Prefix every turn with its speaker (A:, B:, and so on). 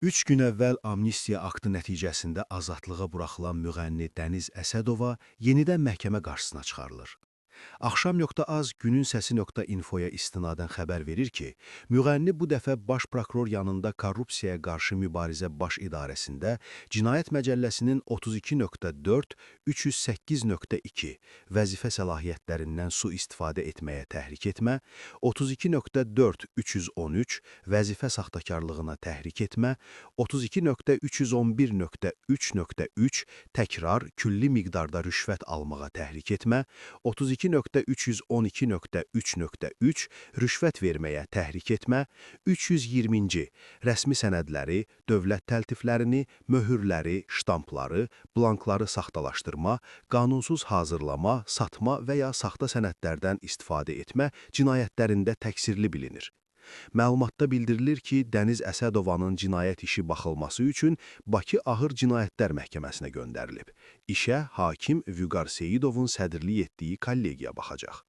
A: 3 gün əvvəl amnistiya aktı nəticəsində azadlığa buraxılan müğənni Dəniz Əsədova yenidən məhkəmə qarşısına çıxarılır. Axşam.az gününsəsi.infoya istinadən xəbər verir ki, müğənni bu dəfə baş prokuror yanında Korrupsiyaya qarşı mübarizə baş idarəsində Cinayət Məcəlləsinin 32.4, 308.2 vəzifə səlahiyyətlərindən sui-istifadə etməyə təhrik etmə, 32.4, 313 vəzifə saxtakarlığına təhrik etmə, 32.311.3.3 təkrar külli miqdarda rüşvət almağa təhrik etmə, 32.312.3.3 rüşvət verməyə təhrik etmə, 320-ci rəsmi sənədləri, dövlət təltiflərini, möhürləri, ştampları, blankları saxtalaşdırma, qanunsuz hazırlama, satma və ya saxta sənədlərdən istifadə etmə cinayətlərində təqsirli bilinir. Məlumatda bildirilir ki, Dəniz Əsədovanın cinayət işi baxılması üçün Bakı Ağır Cinayətlər Məhkəməsinə göndərilib. İşə hakim Vüqar Seyidovun sədrlik etdiyi kollegiya baxacaq.